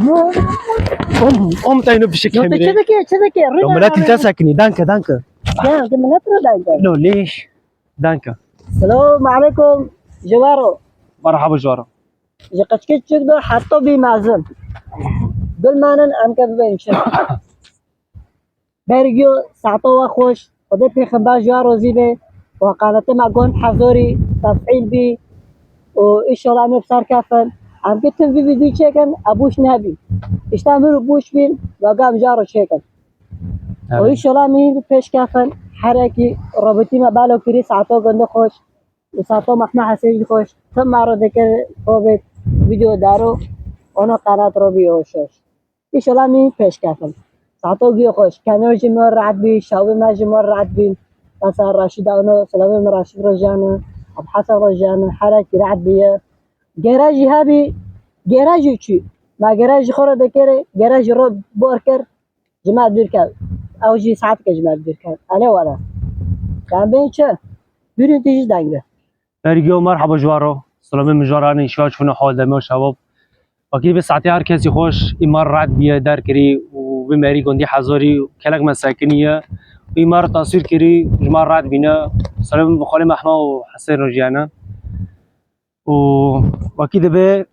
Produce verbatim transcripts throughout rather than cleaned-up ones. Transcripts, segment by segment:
Om, om tayno pişik. Yo, tu çi dikê, çi dikê? Yo, milet te sekinî. Danke, danke. Ya, tu milet re danke. No, lêş. Danke. Selamun aleykum. Ji waro. Merhaba ji waro. Ji qeçkê çik do heta bî mezin. Gul manin em ke bibên çi. Bergiyo saeto we xweş. Xwedê pêxember ji we rozî be. Û qanetê me gund hezorî tefîl bî. Û înşallah em ê bi ser kefin. Em ki tim vî vîdî çêkin, ebûş nebî. Îşte em hûr bûş bîn, we gam ji we re çêkin. Û înşallah em ê bi pêş kefin. Herekî robotî me balo kirî saeto gundê xweş. Û saeto Mehmet Hesên jî xweş. Tim me re dikir, xwe bê vîdeo daro. Ono qanat ro bî û şoş. Înşallah em ê pêş kefin. Saeto giyo xweş. Kenor jî me rehet bî, şawê me jî me rehet bîn. Mesela Raşîd Dawno, selamê min Raşîd Rojane, Ebu Hesen Rojane, herekî rehet bîye. Gere jî hebî, gere jî çû. Me gere ji xwe re dikir, gere ji ro bor kir. Ji me dûr ket. Ew jî saetke ji me dûr ket. Ele were. Em bên çi? Bîrî tu jî deng e. Bergiyo merhaba ji we re. Selamê min ji we re, înşallah çûne hol deme û şewab. Wekî vê saetê her kesî xweş, îmar rehet bîye derkirî û vê merî gundî hezorî û kelek me sekiniye. Û îmar taswîr kirî, ji me rehet bîne. Selamê min bi xalê Mehma û Hesên Rojiyane. Û wekî dibe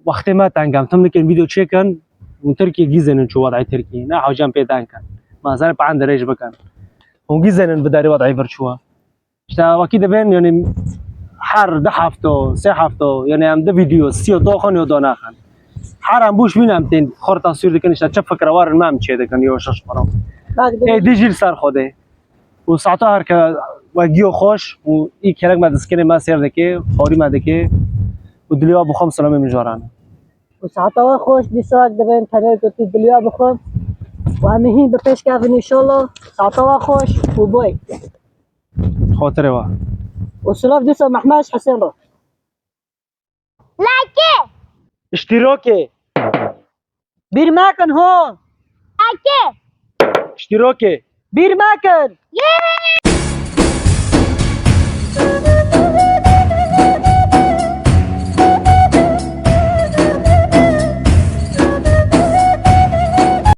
wextê me teng em tim nikin vîdeo çêkin. Hûn Tirkiyê gîzenin çû wedayê Tirkiyê. Ne hewce em pê teng kin. Me ser pehn dirêj bikin. Hûn gîzenin bi derê wedayê vir çûwe. Îşte wekî dibên, yani her du hefto, sê hefto, yani em du vîdeo, sî û doxan yo donaxin. Her em bûş bîn em tên xor taswîr dikin, îşte çi fikre warin me em çê dikin, yo şeş xora. Ê dî jî li ser Xwedê. Û saeta her ke we giyo xweş û î kelek me diskinê me sêr dike, xorî me dike û dilê we bixwem selamê min ji we re ne. Û saeta we xweş, dîsa dibên tenê ku tu dilê we bixwem. Û em ê hîn bi pêş kevin înşallah. Saeta we xweş û boy. Xotirê we. Û silav dîsa Mehmet Hesên re. Like. İştirakê. Bîr mekin ho. Like. İştirakê. Bîr mekin. Yay.